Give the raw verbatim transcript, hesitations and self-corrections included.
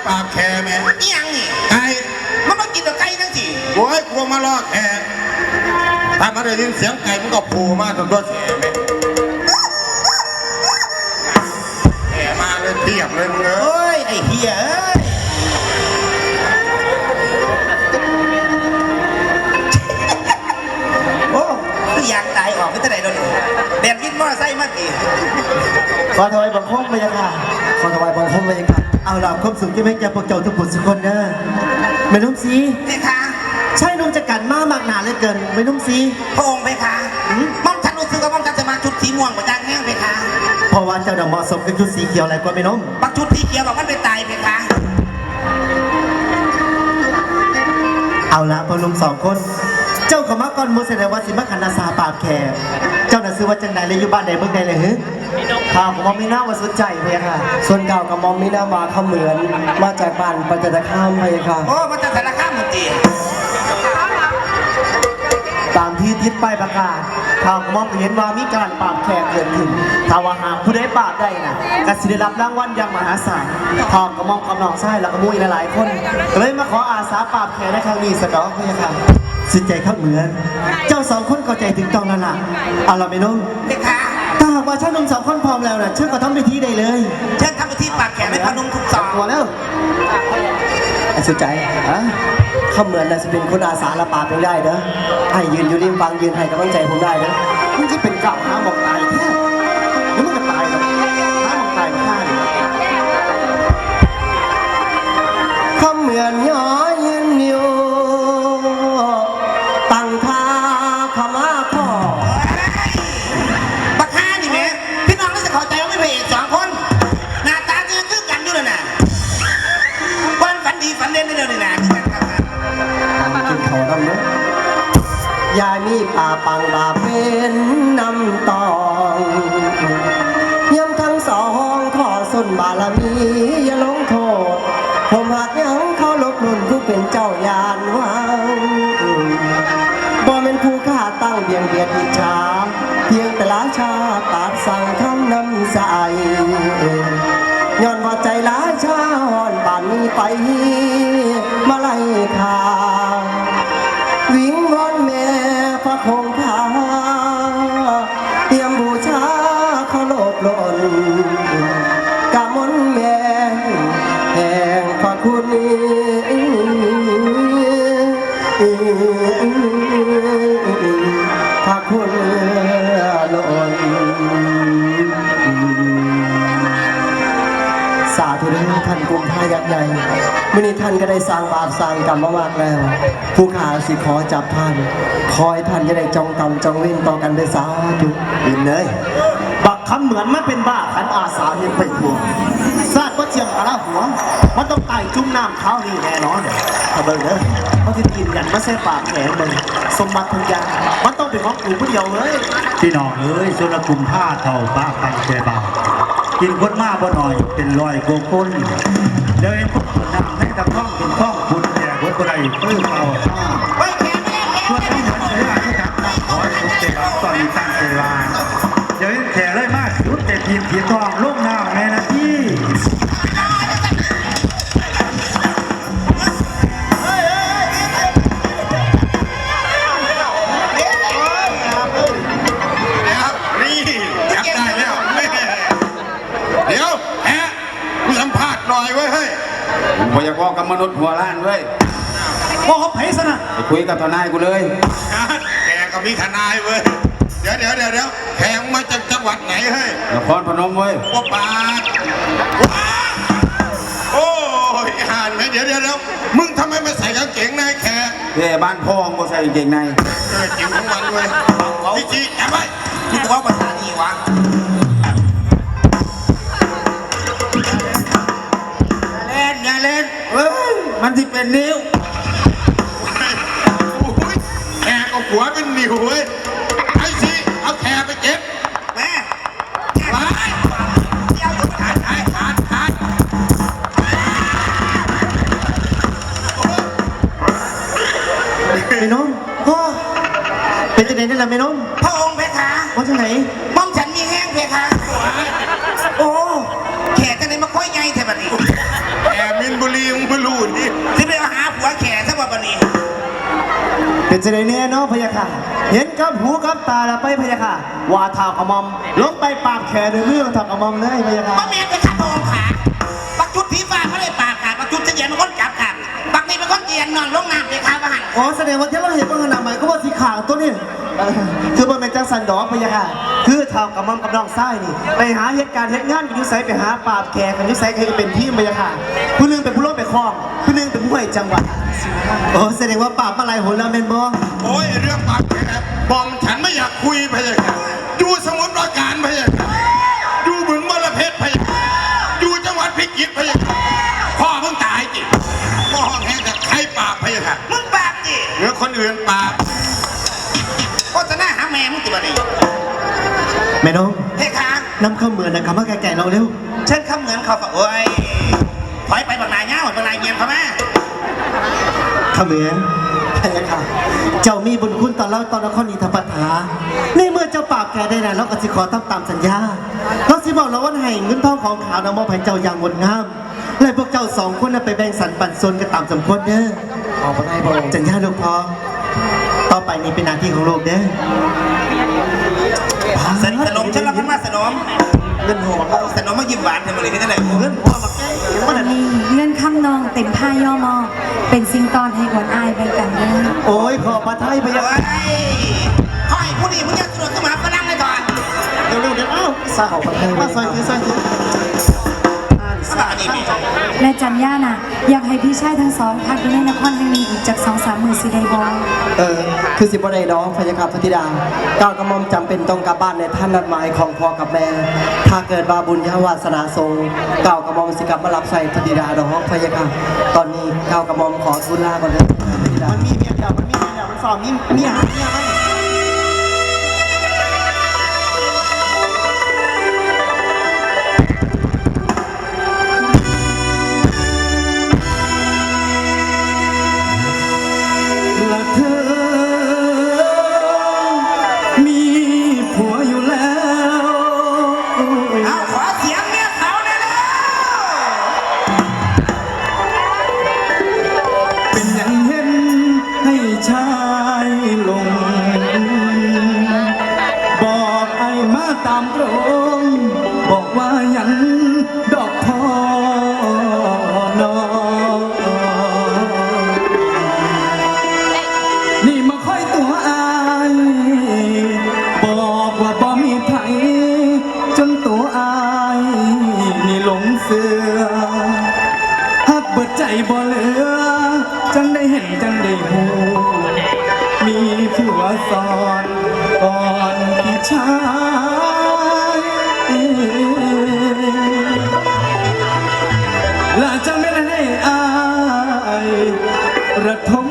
ปากแขแม่ อีหยังนี่ ไก่ มันมากินแต่ไก่จังสิ โอ้ย กลัวมาลอกแข ถ้ามันได้ยินเสียงไก่มันก็โผล่มาตัวตัวแขแม่ แขมาเลยเพียบเลยมึงเอ้ย โอ้ย ไอ้เหี้ยเอ้ย โอ้ คืออยากตายออกไปเท่าไหร่แล้วนี่ แดดวินมอไซค์มาตี ขอถวายบังคมพระเจ้าค่ะ ขอถวายบังคมพระเจ้าค่ะ เอาล่ะ ความสุขที่แม่แก่พวกเจ้าทุกผู้ทุกคนเด้อ แม่นมสี เพคะ ชายหนุ่มจักกั๋นมามากหน้าเหลือเกิน แม่นมสี พระองค์เพคะ หืม หม่อมฉันรู้สึกว่าหม่อมฉันจะมาชุดสีม่วงกว่าจ้างแห้งเพคะ เพราะว่าเจ้าน่ะเหมาะสมกับชุดสีเขียวหลายกว่าแม่นม บักชุดสีเขียวบอกมันเป็นตายเพคะ เอาละพ่อหนุ่มสองคน เจ้าก็มาก่อนหมู่แสดงว่าสิมาขันอาสาปราบแขก เจ้าน่ะชื่อว่าจังใดและอยู่บ้านใดเมืองใดเลยหือ ข้าก็บ่มีนามว่าสุดใจพระเจ้าค่ะ ส่วนเก่าก็บ่มีนามว่าคำเหมือน มาจากบ้านประจันตคามพระเจ้าค่ะ โอ้ มาจากสารคามหมดติ ตามที่ติดป้ายประกาศ ข้าก็มองเห็นว่ามีการปราบแขกเกิดขึ้น ถ้าว่าหากผู้ใดปราบได้น่ะ ก็สิได้รับรางวัลอย่างมหาศาล ข้าก็มองกับน้องชายแล้วก็หมู่อีกหลายๆคน ก็เลยมาขออาสาปราบแขกในครั้งนี้ซะก่อนพระเจ้าค่ะ สุดใจครับเหมือน เจ้าสองคนเข้าใจถูกต้องแล้วล่ะ เอาล่ะแม่นม เพคะ ถ้าหากว่าชายหนุ่มสองคนพร้อมแล้วน่ะ เชิญกระทำพิธีได้เลย เชิญทำพิธีปราบแขกให้พ่อหนุ่มทุกสอง ตัวแล้ว ไอ้สุดใจ ฮะ คำเหมือนน่ะสิเป็นคนอาสาละปราบเองได้เด้อ ไอ้ยืนอยู่ริมฝั่งยืนให้กำลังใจผมได้เด้อ มึงสิเป็นกล่าวหาหม่องตายแท้ แล้วมึงก็ตายแล้ว หาหม่องตายมาฆ่าดิ คำเหมือนย้อยยืนอยู่ ตั้งท่าขมาขอ บักห่านี่แหม พี่น้องน่าจะเข้าใจว่ามีพระเอกสองคน หน้าตาคือคือกันอยู่นั่นน่ะ วันฝันดีฝันเด่นเด้อเดี๋ยวนี้นะ คือกันครับ กินข้าวนำเด้อ ยายมีปลาปังบาเป็นน้ำตอง ยามทั้งสองขอส่วนบารมีอย่าลงโทษ ผมหากยังเคารพรุ่นผู้เป็นเจ้ายานวัง บ่แม่นผู้ข้าตั้งเบียงเบียดอิจฉา เพียงแต่ราชาตรัสสั่งคำนำใส ย้อนว่าใจราชาฮ้อนปานมีไฟมาไล่ข้า วิงวอนแม่พระคงคา เตรียมบูชาเคารพล้น กะมนแม่แห่งพระคุณ พระคุณล้น สาธุเด้อท่านกุมภายักษ์ใหญ่ มื้อนี้ท่านก็ได้สร้างบาปสร้างกรรมมามากแล้ว ผู้ข้าสิขอจับท่าน ขอให้ท่านอย่าได้จองกรรมจองเวรต่อกันเด้อ สาธุ บินเลย บักคำเหมือนมันเป็นบ้าขันอาสาเฮ็ดไปทั่ว ซาดบ่เจียมกะลาหัว มันต้องตายจุ่มน้ำคราวนี้แน่นอน เอาเบิ่งเด้อ มันสิตีนยันมาใส่ปากแขนเบิ่ง สมบัติทุกอย่าง มันต้องเป็นของกูผู้เดียวเว้ย พี่น้องเอ้ย ชนกลุ่มผ้าเฒ่าปะปังแก่บ่าว กินคนมาบ่หน่อย เป็นร้อยกว่าคน เดี๋ยวเห็นพวกน้ำในตะกร้องเป็นกล้องบุญแก่คนบ่ได้เปิ้งเอา เฮ้ย แขกแม่แขก ส่วนทั้งหมดเวลาที่ทำตามขอให้สมเด็จตอนนี้ตั้งใจว่า เดี๋ยวเห็นแขกเลยมาจุดแต่ทีมผีทองลงน้ำแม่นาที นี่จับได้แล้ว เดี๋ยวแพะกูสัมภาษณ์หน่อยเว้ยเฮ้ย ผมบ่อยากเว้ากับมนุษย์หัวล้านเว้ย เว้ากับไผซะนะ ไปคุยกับทนายกูเลย แกก็มีทนายเว้ย เดี๋ยวเดี๋ยวเดี๋ยวเดี๋ยวแพะมึงมาจากจังหวัดไหนเฮ้ย นครพนมเว้ย โอ้ปาด โอ้ยอ่านไหม เดี๋ยวเดี๋ยวเดี๋ยวมึงทำไมมาใส่กางเกงในแขก เฮ้ย บ้านพ่อมึงบ่ใส่กางเกงใน เออจริงของมันเว้ย เอา เอา จริงๆ จับไว้ กูว่าภาษาดีวะ อย่าเล่น อย่าเล่น เฮ้ย มันสิเป็นนิ้ว โอ้ย แขกเอาหัวเป็นหนิวเว้ย ไอ้สิ เอาแขกไปเก็บ แม่ ไป เดี๋ยว หัน หัน หัน หัน แม่นม โอ้ เป็นจังได๋นั่นล่ะแม่นม พระองค์เพคะ ว่าจังได๋ หม่อมฉันมีแฮงเพคะ โอ้ แขกจังได๋มาค่อยใหญ่แท้บัดนี้ แขกมินบุ เป็นจังไดแน่เนาะพะยะค่ะ เห็นกับหูกับตาแล้วไปพะยะค่ะ ว่าท้าวกระหม่อมลงไปปราบแขกด้วยมือท้าวกระหม่อมเลยพะยะค่ะ บ่แม่นเด้อค่ะพระองค์ค่ะ บักชุดสีฟ้าบ่ได้ปราบค่ะ บักชุดสีแดงเป็นคนจับค่ะ บักนี่เป็นคนเตียนนอนลงน้ำเลยค่ะว่าหั่น อ๋อ แสดงว่าที่เราเห็นว่าขนาดใหม่ก็ว่าสีขาวตัวนี้ เออ คือบ่แม่นจังซั่นดอกพะยะค่ะ คือท้าวกระหม่อมกับน้องชายนี่ ไปหาเฮ็ดการเฮ็ดงานกันอยู่ไส ไปหาปราบแขกกันอยู่ไส ก็เฮ็ดเป็นทีมพะยะค่ะ ผู้หนึ่งเป็นผู้ลงไปคล้อง ผู้หนึ่งเป็นผู้ให้จังหวะ โอ้ แสดงว่าปราบมาหลายหนแล้วแม่นบ่ โอ้ย เรื่องปราบแขก บ่องฉันไม่อยากคุยพะยะค่ะ อยู่สมุทรปราการพะยะค่ะ อยู่บึงบรเพชรพะยะค่ะ อยู่จังหวัดพิจิตรพะยะค่ะ พ่อมึงตายจิ พ่อห้องแห้งกับใครปราบพะยะค่ะ มึงปราบจิ หรือคนอื่นปราบ โฆษณาหาแม่มึงติบัดนี้ แม่นม เพคะ นำคำเหมือนนะคำว่าแก่ๆเราเร็ว เชิญคำเหมือนเขาก็โอ้ย ถอยไปบักนายเงาบักนายเงียบเข้ามา คำเหมือน พะยะค่ะ เจ้ามีบุญคุณต่อเราต่อนครนิทพัทถา ในเมื่อเจ้าปราบแขกได้แล้ว เราก็สิขอทำตามสัญญา เราสิบอกเราว่าให้เงินทองของขาวนะมอบให้เจ้าอย่างงดงาม และพวกเจ้าสองคนน่ะไปแบ่งสรรปันส่วนกันตามสมควรเด้อ ขอบพระทัยพระองค์ สัญญาลูกพ่อ ต่อไปนี้เป็นหน้าที่ของลูกเด้อ สนสนมฉันละพันมาสนม เงินหัว สนมมายิ้มหวานทำไมเลยที่นั่นแหละ เงินหัวมาแก้ อันนี้เงินคำนองเต็มผ้าย่อมอ เป็นสิ่งตอนให้อวนอ้ายแบ่งกันเด้อ โอ้ย ขอบพระทัยพะยะค่ะ เฮ้ย ขอให้ผู้ดีมึงอย่าสนุกขึ้นมาฝรั่งเลยก่อน เร็วๆเดี๋ยว เอ้า สาวพระทัย มาซอยคือซอยคือ สวัสดี และจันย่าน่ะ อยากให้พี่ชายทั้งสองพักอยู่ในนครแห่งนี้อีกจักสองสามมื้อสิได้บ่ เออ คือสิบ่ได้ดอกพะยะค่ะพระธิดา เกล้ากระหม่อมจำเป็นต้องกลับบ้านในท่านนัดหมายของพ่อกับแม่ ถ้าเกิดว่าบุญญาวาสนาส่ง เกล้ากระหม่อมสิกลับมารับใช้พระธิดาดอกพะยะค่ะ ตอนนี้เกล้ากระหม่อมขอทูลลาก่อนเด้อพระธิดา มันมีเมียแล้ว มันมีเมียแล้ว มันสอบมีเมียหาเมียมัน และเธอมีผัวอยู่แล้ว เอาขอเสียงเมียเขาแน่แล้ว เป็นหยังเฮ็ดให้ชายหลง บอกอ้ายมาตามตรง บอกว่าหยังดอกพ่อน้อง นี่มาคอยตั๋วอ้าย บอกว่าบ่มีไผ จนตั๋วอ้ายนี่หลงเชื่อ ฮักเบิดใจบ่เหลือ จั่งได้เห็นจั่งได้ฮู้ มีผัวซ้อนก่อนพี่ชาย และจั่งแม่นให้อ้ายระทม